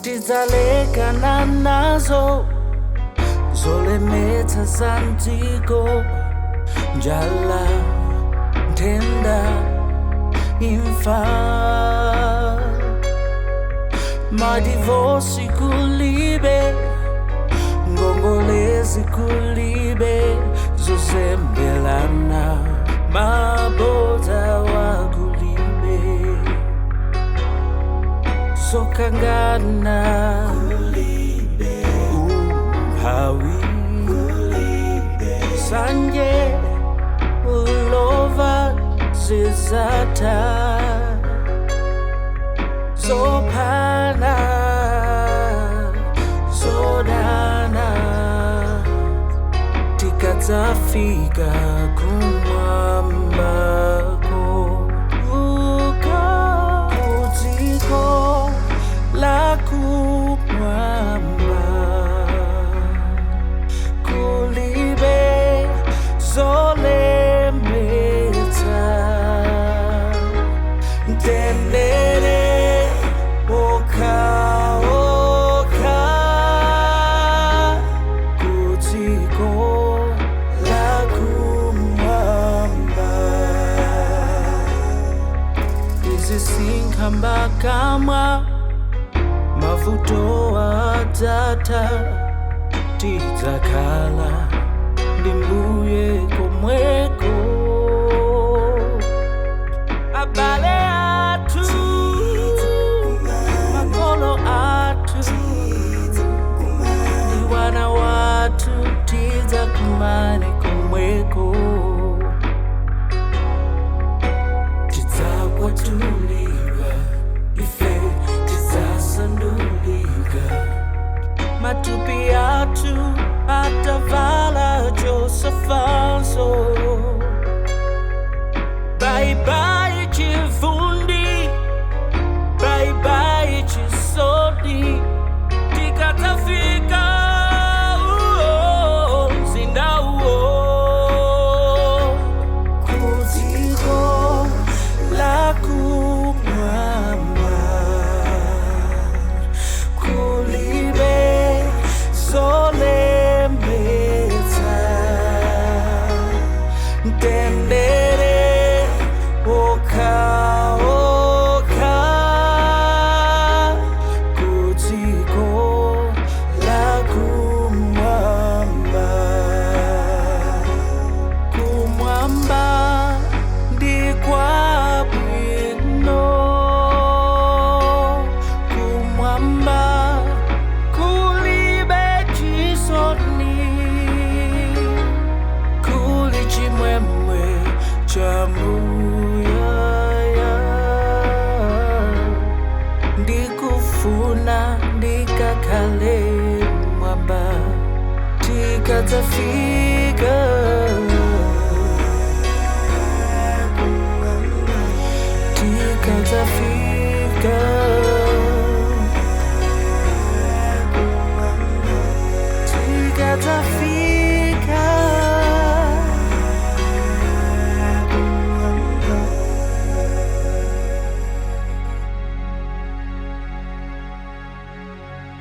Tidzalekana nazo zolemetsa za mdziko, njala, nthenda, imfa, madivosi kulibe, ngongolezi kulibe, zozembelana, mabodza wakulibe, zokangana kulibe, umphawi kulibe, sanje ulova zizatha, zophana, zodana, tikadzafika kumwambako, kudziko la kumwamba kulibe zolemetsa, mtendere okhaokha, kudziko la kumwamba. Izi sinkhambakamwa, mavuto adzatha, tidzakhala ndi Mbuye komweko. Abale athu, makolo athu, ndi wana wathu, tidzakumane komweko, tidzakwatulidwa ife, tidzasandulika, matupi athu atavala chosafanso. Bye bye chivundi, bye bye chisoni, tikadzafika uo mzinda uo, kudziko la kumwamba kulibe zolemetsa, mtendere okhaokha, kudziko la kumwamba. Kumwamba ndi kwabwino, kumwamba kulibe chisoni, kuli chimwemwe cha muyaya, ndikufuna ndikakhale mwamba tikadzafika, tikadzafika, tikadzafika.